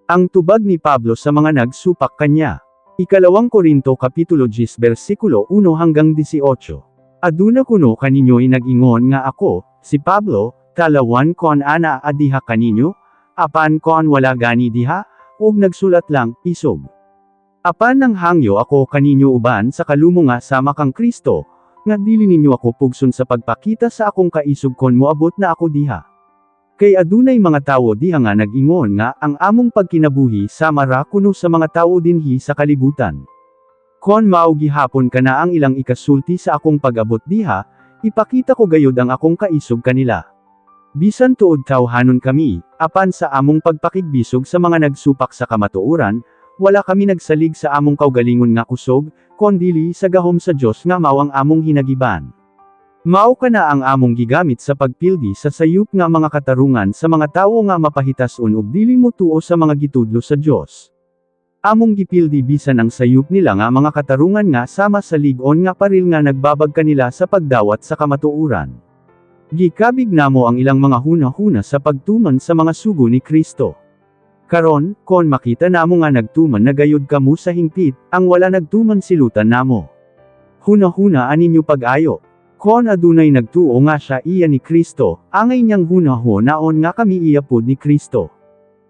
Ang tubag ni Pablo sa mga nagsupak kanya. Ikalawang Korinto Kapitulo 10 versikulo 1 hanggang 18. Aduna kuno kaninyo'y nag-ingon nga ako, si Pablo, talawan kon ana adiha kaninyo, apan kon wala gani diha, ug nagsulat lang, isog. Apan nang hangyo ako kaninyo uban sa kalumo nga sama kang Kristo, nga dili ninyo ako pugson sa pagpakita sa akong kaisog kon moabot na ako diha. Kay adunay mga tawo diha nga nag-ingon nga ang among pagkinabuhi sama ra kuno sa mga tawo dinhi sa kalibutan. Kon mao gihapon kana ang ilang ikasulti sa akong pag-abot diha, ipakita ko gayud ang akong kaisog kanila. Bisan tuod tawhanon kami, apan sa among pagpakigbisog sa mga nagsupak sa kamatuoran, wala kami nagsalig sa among kaugalingon nga kusog, kondili sa gahom sa Dios nga mao ang among hinagiban. Mao kana ang among gigamit sa pagpildi sa sayop nga mga katarungan sa mga tawo nga mapahitason ug dili motuo sa mga gitudlo sa Dios. Among gipildi bisan ang sayop nila nga mga katarungan nga sama sa lig-on nga paril nga nagbabag kanila sa pagdawat sa kamatuoran. Gikabig namo ang ilang mga huna-huna sa pagtuman sa mga sugo ni Kristo. Karon, kon makita namo nga nagtuman na gayud kamo sa hingpit, ang wala nagtuman silutan namo. Huna-huna ninyo pag-ayo. Kon adunay nagtuo nga siya iya ni Kristo, angay niyang hunahunaon nga kami iya pud ni Kristo.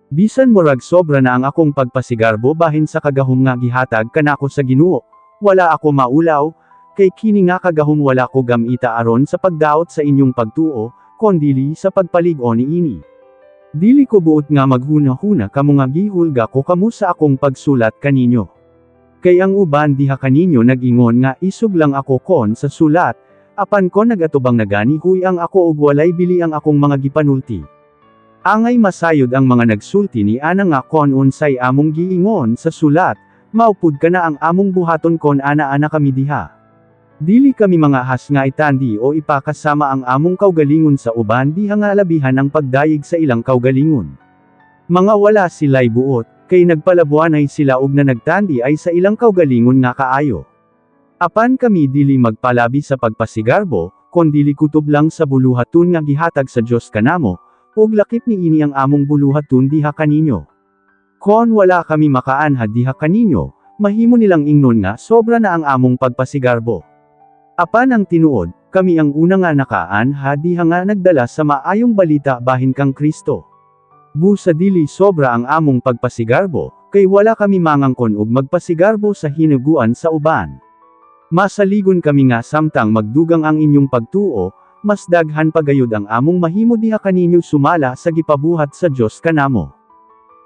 Bisan murag sobra na ang akong pagpasigarbo bahin sa kagahom nga gihatag kanako sa Ginoo, wala ako maulaw, kay kini nga kagahom wala ko gamita aron sa pagdaot sa inyong pagtuo, kondili sa pagpalig-on niini. Dili ko buot nga maghuna-huna kamo nga gihulga ko kamo sa akong pagsulat kaninyo. Kay ang uban diha kaninyo nag-ingon nga isog lang ako kon sa sulat, apan kon nagatubang na gani huy ang ako og walay bili ang akong mga gipanulti. Angay masayod ang mga nagsulti ni ana nga kon unsay among giingon sa sulat, mao pud kana ang among buhaton kon ana-ana kami diha. Dili kami mangahas nga itandi o ipakasama ang among kaugalingon sa uban diha nga labihan ang pagdayeg sa ilang kaugalingon. Mga wala sila'y buot, kay nagpalabuanay sila og nanagtandi ay sa ilang kaugalingon nga kaayo. Apan kami dili magpalabi sa pagpasigarbo, kondili kutob lang sa buluhaton nga gihatag sa Dios kanamo, ug lakip niini ang among buluhaton diha kaninyo. Kon wala kami makaanha diha kaninyo, mahimo nilang ingnon nga sobra na ang among pagpasigarbo. Apan ang tinuod, kami ang una nga nakaanha diha nga nagdala sa maayong balita bahin kang Kristo. Busa dili sobra ang among pagpasigarbo, kay wala kami mangangkon og magpasigarbo sa hinaguan sa uban. Masaligon kami nga samtang magdugang ang inyong pagtuo, mas daghan pa gayud ang among mahimo diha kaninyo sumala sa gipabuhat sa Dios kanamo.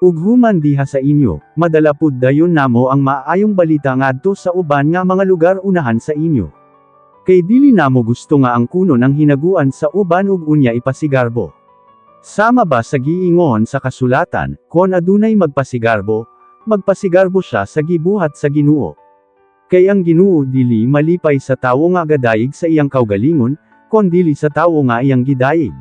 Ug human diha sa inyo, madala pud dayon namo ang maayong balita ngadto sa uban nga mga lugar unahan sa inyo. Kay dili namo gusto nga angkunon ang hinaguan sa uban ug unya ipasigarbo. Sama ba sa giingon sa kasulatan, kon adunay magpasigarbo, magpasigarbo siya sa gibuhat sa Ginoo. Kay ang Ginoo dili malipay sa tawo nga gadayeg sa iyang kaugalingon, kon dili sa tawo nga iyang gidayeg.